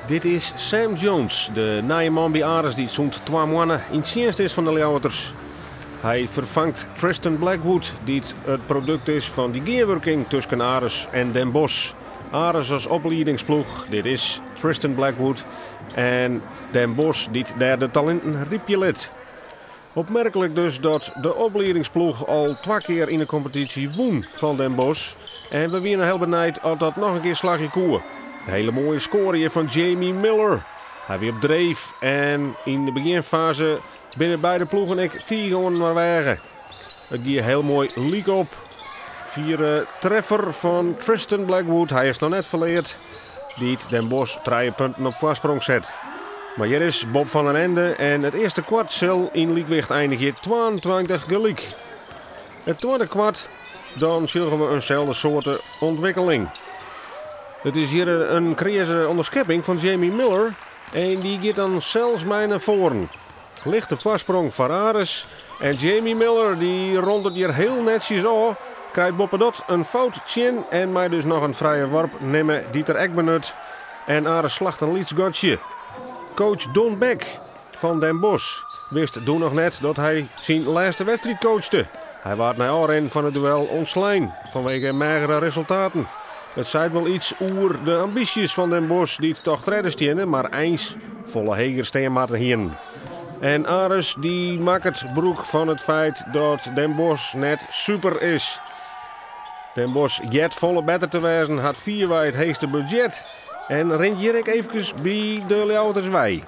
Dit is Sam Jones, de nije man by Aris dy't sûnt 2 moanne yn tsjinst is fan de Ljouwerters. Hy ferfangt Tristan Blackwood, dy't it produkt is fan dy gearwurking tusken Aris en Den Bosch. Aris as opliedingsploech, dit is Tristan Blackwood. En Den Bosch dy't dêr de talinten rypje lit. Opmerklik dus dat de opliedingsploech al twa kear yn de kompetysje wûn fan Den Bosch. En we wiene hiel benijd oft dat noch in kear slagje koe. In hiele moaie skoare hjir fan Jamie Miller. Hy wie op dreef en yn de begjinfaze binne beide ploegen ek tige oan weage. It gie hiel moai lyk op. Fiere treffer fan Tristan Blackwood. Hy is noch net ferleard. Dy't Den Bosch 3 punten op foarsprong set. Mar hjir is Bob van den Ende en it earste kwart sil yn lykwicht einigje 22 gelyk. It twadde kwart, dan sjogge we inselde soarte ûntwikkeling. It is hjir in kreaze ûnderskepping fan Jamie Miller en dy giet dan sels mei nei foaren. Lichte foarsprong foar Aris en Jamie Miller dy rûnet hjir hiel netsjes ôf. Krijt boppedat in fout tsjin en mei dus noch in frije worp nimme dy't er ek benut. En Aris slacht in lyts gatsje. Coach Don Beck fan Den Bosch wist doe noch net dat hy syn lêste wedstriid coachte. Hy waard nei ôfrin fan it duel ûntslein fanwege meagere resultaten. It seit wol yts oer de ambysjes fan Den Bosch dy't dochs tredde steane, mar eins folle heger stean moatten hiene. En Aris dy makket brûk fan it feit dat Den Bosch net super is. Den Bosch heart folle better te wêzen, hat fierwei it heechste budzjet en rint hjir ek efkes by de Ljouwerters wei.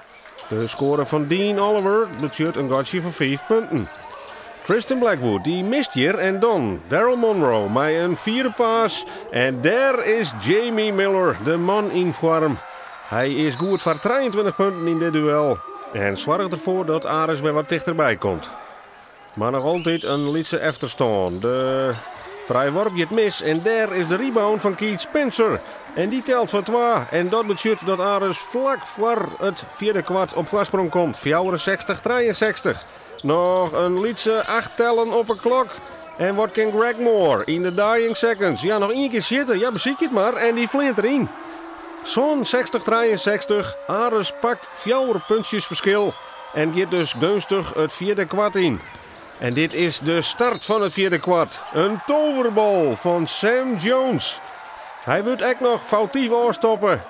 De skoare fan Dean Oliver betsjut in gatsje fan 5 punten. Tristan Blackwood dy mist hjir en dan Daryl Monroe mei in fiere pass. En dêr is Jamie Miller, de man yn foarm. Hy is goed foar 23 punten yn dit duel. En soarget derfoar dat Aris wer wat tichterby komt. Mar noch altyd in lytse efterstân. De frije worp giet mis en dêr is de rebound fan Keith Spencer. En dy telt foar 2. En dat betsjut dat Aris flak foar it fjirde kwart op foarsprong komt. 64-63. Noch in lytse 8 tellen op 'e klok. En wat kin Greg Moore yn de dying seconds? Ja, noch ien kear sjitte. Ja, besykje it mar. En dy fleant deryn. Sa'n 60-63. Aris pakt 4 puntsjes ferskil. En giet dus geunstich it fjirde kwart yn. En dit is de start fan it fjirde kwart. In toverbal fan Sam Jones. Hy wurdt ek noch foutyf ôfstoppe.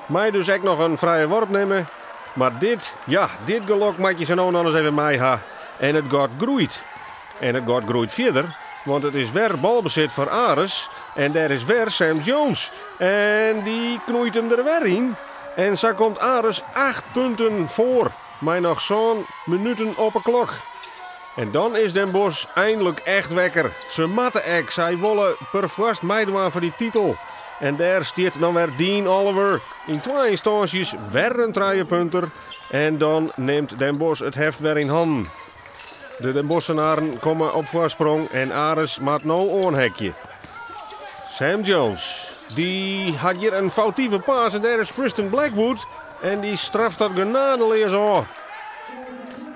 Mei dus ek noch in frije worp nimme. Mar dit, ja, dit gelok moatte je sa no noch ris even mei ha. En it gat groeit. En it gat groeit fierder, want it is wer balbesit foar Aris. En dêr is wer Sam Jones. En dy knoeit him der wer yn. En sa komt Aris 8 punten foar. Mei noch 7 minuten op 'e klok. En dan is Den Bosch einlik echt wekker. Se moatte ek, sy wolle perfoarst meidwaan foar dy titel. En dêr stiet dan wer Dean Oliver yn twa ynstânsjes wer in trijepunter. En dan nimt Den Bosch it heft wer yn hannen. De Den Bossenaren komme op foarsprong en Aris moat no oanheakje. Sam Jones, dy hat hjir in foutive pass en dêr is Tristan Blackwood. En dy straft dat genadeleas ôf.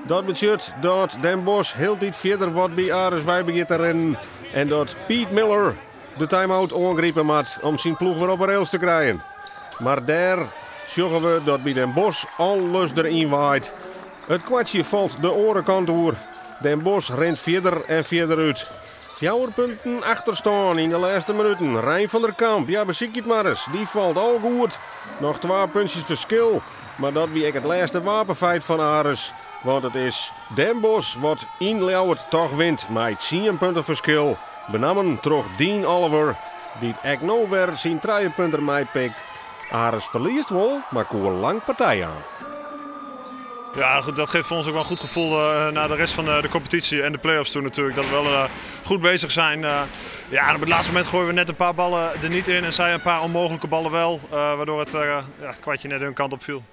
Dat betsjut dat Den Bosch hieltyd fierder wat by Aris wei begjint te rinnen. En dat Pete Miller de time-out oangripe moat om syn ploech wer op 'e rails te krijen. Mar dêr sjogge we dat by Den Bosch alles deryn waait. It kwartsje falt de oare kant oer. Den Bosch rint fierder en fierder út. 4 punten achterstân yn de lêste minuten. Rein van der Kamp, ja, besykje it mar ris. Dy falt al goed. Noch 2 puntsjes ferskil. Mar dat wie ek it lêste wapenfeit fan Aris. Want it is Den Bosch wat yn Ljouwert dochs wint mei 10 punten ferskil. Benammen troch Dean Oliver, dy't ek no wer syn trijepunter meipikt. Aris ferliest wol, mar koe lang partij jaan. Ja, goed, dat geeft voor ons ook wel een goed gevoel naar de rest van de competitie en de play-offs toe natuurlijk. Dat we wel goed bezig zijn. Ja, en op het laatste moment gooien we net een paar ballen er niet in en zij een paar onmogelijke ballen wel. Waardoor het, ja, het kwartje net hun kant op viel.